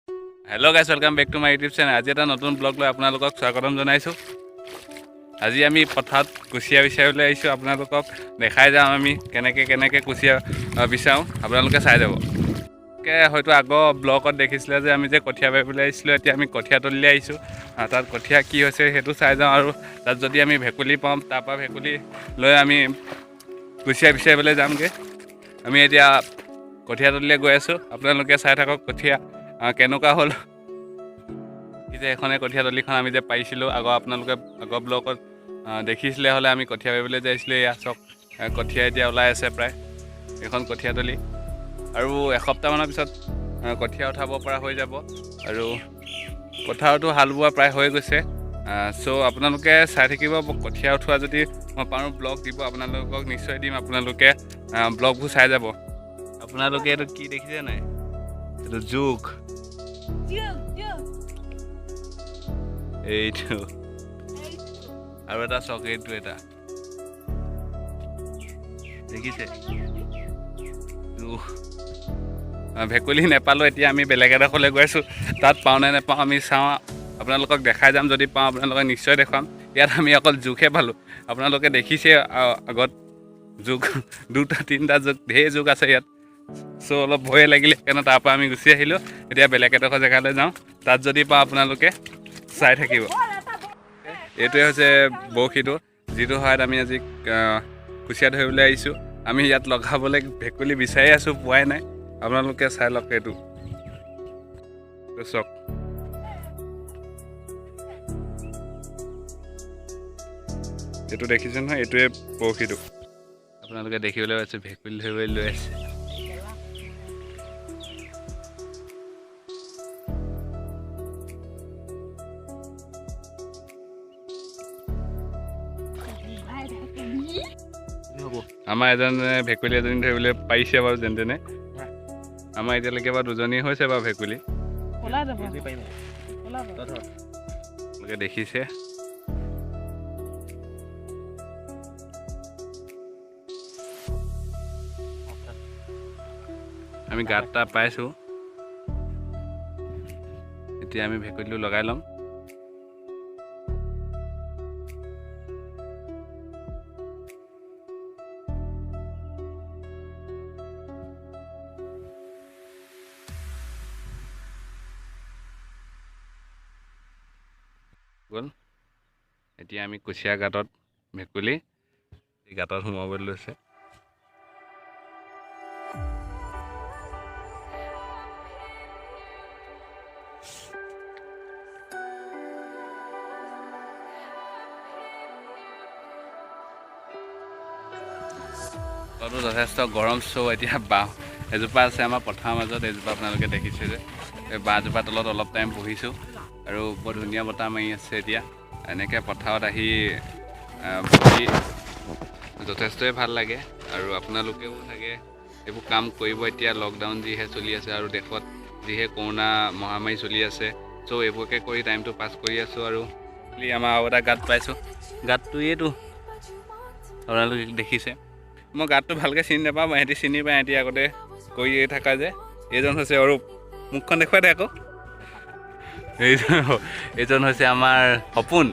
Hello guys, welcome back to my YouTube channel. আজি এটা নতুন ব্লগ লৈ আপোনালোকক স্বাগতম জনাইছোঁ। আজি আমি পথাৰত কুচিয়া বিচাৰিবলৈ আহিছোঁ। আপোনালোকক দেখাই যাম আমি কেনেকৈ কেনেকৈ কুচিয়া বিচাৰোঁ, আপোনালোকে চাই যাব। হয়তো আগৰ ব্লগত দেখিছিলে যে আমি যে কঠীয়া পাৰিবলৈ আহিছিলোঁ, এতিয়া আমি কঠীয়া তলিলৈ আহিছোঁ। তাত কঠীয়া কি হৈছে সেইটো চাই যাওঁ আৰু তাত যদি আমি ভেকুলী পাওঁ, তাৰপৰা ভেকুলী লৈ আমি কুচিয়া বিচাৰিবলৈ যামগৈ। আমি এতিয়া কঠীয়া তলিলৈ গৈ আছোঁ, আপোনালোকে চাই থাকক কঠীয়া কেনেকুৱা হ'ল। এই যে এখনে কঠীয়া তলিখন আমি যে পাৰিছিলোঁ আগৰ, আপোনালোকে আগৰ ব্লগত দেখিছিলে হ'লে, আমি কঠীয়া পাৰিবলৈ যাইছিলোঁ। এয়া চাওক, কঠীয়া এতিয়া ওলাই আছে প্ৰায়। এইখন কঠীয়া তলি আৰু এসপ্তাহমানৰ পিছত কঠীয়া উঠাব পৰা হৈ যাব আৰু পথাৰতো হাল বোৱা প্ৰায় হৈ গৈছে। চ' আপোনালোকে চাই থাকিব। কঠীয়া উঠোৱা যদি মই পাৰোঁ ব্লগ দিব, আপোনালোকক নিশ্চয় দিম। আপোনালোকে ব্লগবোৰ চাই যাব। আপোনালোকে এইটো কি দেখিছে নাই? এইটো জোক। এইটো আৰু এটা চাওক, এইটো এটা দেখিছে। ভেকুলী নেপালোঁ, এতিয়া আমি বেলেগ এডোখৰলৈ গৈ আছোঁ। তাত পাওঁ নে নেপাওঁ আমি চাওঁ, আপোনালোকক দেখাই যাম। যদি পাওঁ আপোনালোকক নিশ্চয় দেখুৱাম। ইয়াত আমি অকল জোকহে পালোঁ। আপোনালোকে দেখিছে আগত জোক দুটা তিনিটা জোক, ঢেৰ জোক আছে ইয়াত। চ' অলপ ভয়ে লাগিলে, সেইকাৰণে তাৰপৰা আমি গুচি আহিলোঁ। এতিয়া বেলেগ এডোখৰ জেগালৈ যাওঁ, তাত যদি পাওঁ আপোনালোকে চাই থাকিব। এইটোৱে হৈছে বৰশীটো, যিটো সহায়ত আমি আজি কুচিয়া ধৰিবলৈ আহিছোঁ। আমি ইয়াত লগাবলৈ ভেকুলী বিচাৰি আছোঁ, পোৱাই নাই। আপোনালোকে চাই লওক, এইটো চাওক। এইটো দেখিছে নহয়, এইটোৱে বৰশীটো। আপোনালোকে দেখিবলৈ পাইছে ভেকুলী ধৰিবলৈ লৈ আছে। আমাৰ এজনে ভেকুলী এজনী ধৰিবলৈ পাৰিছে বাৰু যেন তেনে। আমাৰ এতিয়ালৈকে বাৰু দুজনী হৈছে বাৰু ভেকুলী। আপোনালোকে দেখিছে। আমি গাঁত এটা পাইছোঁ, এতিয়া আমি ভেকুলীটো লগাই ল'ম। গ'ল। এতিয়া আমি কুচিয়া গাঁতত ভেকুলী গাঁতত সোমাবলৈ লৈছে। বতৰটো যথেষ্ট গৰম। চ' এতিয়া বাঁহ এজোপা আছে আমাৰ পথাৰৰ মাজত, এজোপা আপোনালোকে দেখিছে যে এই বাঁহজোপাৰ তলত অলপ টাইম বহিছোঁ আৰু বৰ ধুনীয়া বতাহ মাৰি আছে। এতিয়া এনেকৈ পথাৰত আহি বহি যথেষ্টই ভাল লাগে আৰু আপোনালোকেও চাগে এইবোৰ কাম কৰিব। এতিয়া লকডাউন যিহে চলি আছে আৰু দেশত যিহে কৰোণা মহামাৰী চলি আছে, চ' এইবোৰকে কৰি টাইমটো পাছ কৰি আছোঁ। আৰু আমাৰ আৰু এটা গাঁত পাইছোঁ, গাঁতটো এইটো আপোনালোকে দেখিছে। মই গাঁতটো ভালকৈ চিনি নাপাওঁ, ইহঁতি চিনি পায়, ইহঁতি আগতে কৰিয়ে থকা যে। এইজন হৈছে অৰূপ, মুখখন দেখুৱাই দে আকৌ। এইজন হৈছে আমাৰ সপোন।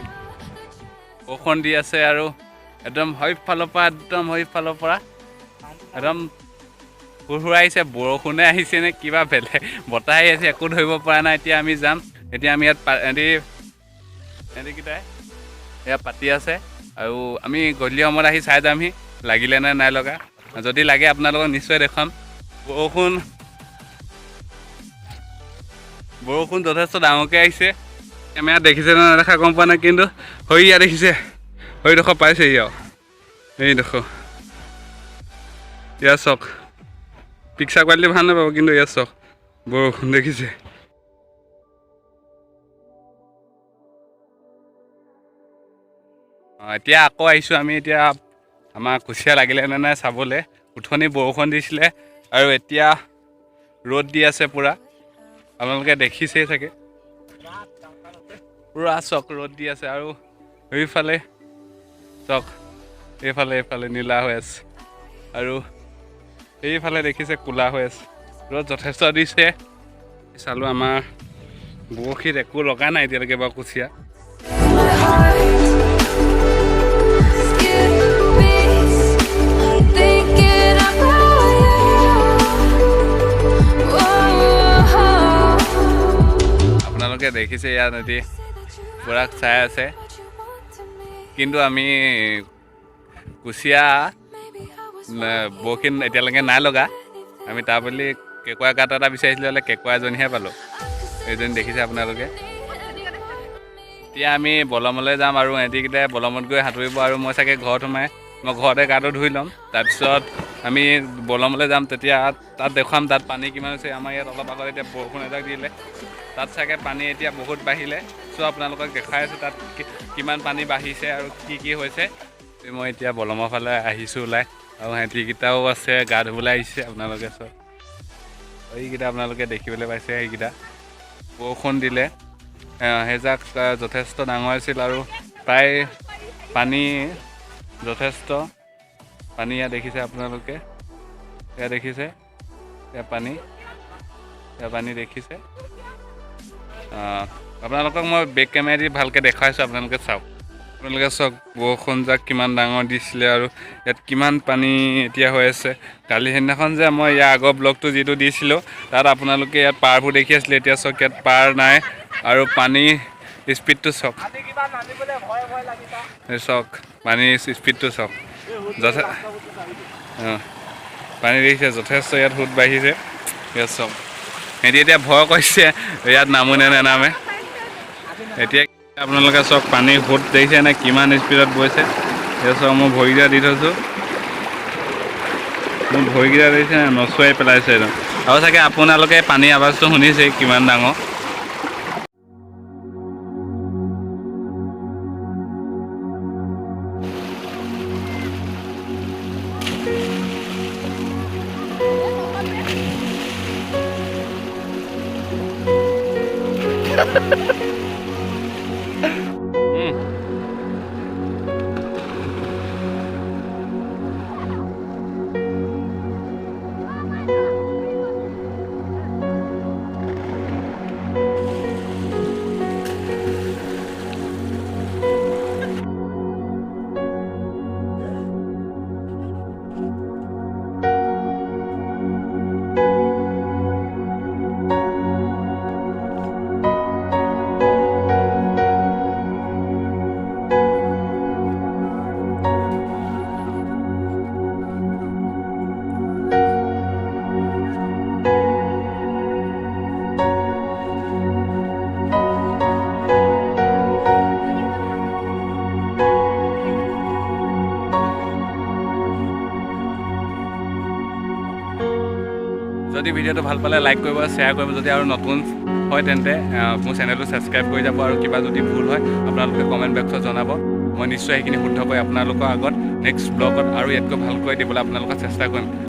বৰষুণ দি আছে আৰু একদম সেইফালৰ পৰা, একদম সেইফালৰ পৰা একদম হুৰহুৰাই আহিছে। বৰষুণে আহিছে নে কিবা বেলেগ বতাহ আহি আছে, একো ধৰিব পৰা নাই। এতিয়া আমি যাম। এতিয়া আমি ইয়াত এহেঁতিকেইটাই ইয়াত পাতি আছে আৰু আমি গধূলি সময়ত আহি চাই যামহি লাগিলে নে নাই লগা। যদি লাগে আপোনালোকক নিশ্চয় দেখুৱাম। বৰষুণ বৰষুণ যথেষ্ট ডাঙৰকৈ আহিছে। কেমেৰাত দেখিছে নে নেদেখা গম পোৱা নাই, কিন্তু সৰিয়া দেখিছে, সৰিডোখৰ পাইছেহি আৰু। এইডোখৰ ইয়াত চাওক, পিকচাৰ কোৱালিটি ভাল নাপাব, কিন্তু ইয়াত চাওক বৰষুণ দেখিছে। এতিয়া আকৌ আহিছোঁ আমি। এতিয়া আমাৰ কুচিয়া লাগিলে নে নাই চাবলৈ। উঠনি বৰষুণ দিছিলে আৰু এতিয়া ৰ'দ দি আছে পূৰা, আপোনালোকে দেখিছেই চাগে। পূৰা চক ৰ'দ দি আছে আৰু সেইফালে চক, এইফালে এইফালে নীলা হৈ আছে আৰু এইফালে দেখিছে ক'লা হৈ আছে। ৰ'দ যথেষ্ট দিছে। চালোঁ আমাৰ বৰশীত একো লগা নাই এতিয়ালৈকে বাৰু কুচিয়া। My heart skip beats, thinking about you. Whoa. আপোনালোকে দেখিছে ইয়াত নদী পূৰা চাই আছে। What you want to me? কিন্তু আমি কুচিয়া Maybe I was বৰশীত এতিয়ালৈকে নাই লগা। আমি তাৰ বুলি কেঁকুৰা গাঁত এটা বিচাৰিছিলোঁ, হ'লে কেঁকুৰা এজনীহে পালোঁ। এইজনী দেখিছে আপোনালোকে। এতিয়া আমি বলমলৈ যাম আৰু এহেঁতিকেইটাই বলমত গৈ সাঁতুৰিব আৰু মই চাগে ঘৰত সোমাই মই ঘৰতে গাটো ধুই ল'ম। তাৰপিছত আমি বলমলৈ যাম, তেতিয়া তাত দেখুৱাম তাত পানী কিমান হৈছে। আমাৰ ইয়াত অলপ আগত এতিয়া বৰষুণ এজাক দিলে, তাত চাগে পানী এতিয়া বহুত বাঢ়িলে। চ' আপোনালোকক দেখুৱাই আছোঁ তাত কিমান পানী বাঢ়িছে আৰু কি কি হৈছে। মই এতিয়া বলমৰ ফালে আহিছোঁ ওলাই আৰু সিহঁতিকেইটাও আছে, গা ধুবলৈ আহিছে। আপোনালোকে চব এইকেইটা আপোনালোকে দেখিবলৈ পাইছে। সেইকেইটা বৰষুণ দিলে, সেইজাক যথেষ্ট ডাঙৰ আছিল আৰু প্ৰায় পানী যথেষ্ট পানী ইয়াত দেখিছে আপোনালোকে, ইয়াত দেখিছে, ইয়াত পানী, ইয়াত পানী দেখিছে। আপোনালোকক মই বেক কেমেৰা দি ভালকৈ দেখুৱাইছোঁ, আপোনালোকে চাওক। আপোনালোকে চাওক বৰষুণজাক কিমান ডাঙৰ দিছিলে আৰু ইয়াত কিমান পানী এতিয়া হৈ আছে। কালি সেইদিনাখন যে মই ইয়াৰ আগৰ ব্লগটো যিটো দিছিলোঁ, তাত আপোনালোকে ইয়াত পাৰবোৰ দেখি আছিলে। এতিয়া চাওক ইয়াত পাৰ নাই আৰু পানী স্পীডটো চাওক, এই চাওক পানীৰ স্পীডটো চাওক। পানী দেখিছে যথেষ্ট ইয়াত সোঁত বাঢ়িছে। ইয়াত চাওক সিহঁতি এতিয়া ভয় কৰিছে ইয়াত নামো নে নেনামে। এতিয়া আপোনালোকে চাওক পানীৰ সোঁত দেখিছে নে কিমান স্পীডত বৈছে। এতিয়া চাওক মই ভৰিকেইটা দি থৈছোঁ, মোৰ ভৰিকেইটা দেখিছে নে নচুৱাই পেলাইছে একদম। আৰু চাগে আপোনালোকে পানীৰ আৱাজটো শুনিছে কিমান ডাঙৰ। যদি ভিডিঅ'টো ভাল পালে লাইক কৰিব, শ্বেয়াৰ কৰিব। যদি আৰু নতুন হয় তেন্তে মোৰ চেনেলটো ছাবস্ক্ৰাইব কৰি যাব আৰু কিবা যদি ভুল হয় আপোনালোকে কমেণ্ট বক্সত জনাব। মই নিশ্চয় সেইখিনি শুদ্ধ কৰি আপোনালোকৰ আগত নেক্সট ব্লগত আৰু ইয়াতকৈ ভালকৈ দিবলৈ আপোনালোকক চেষ্টা কৰিম।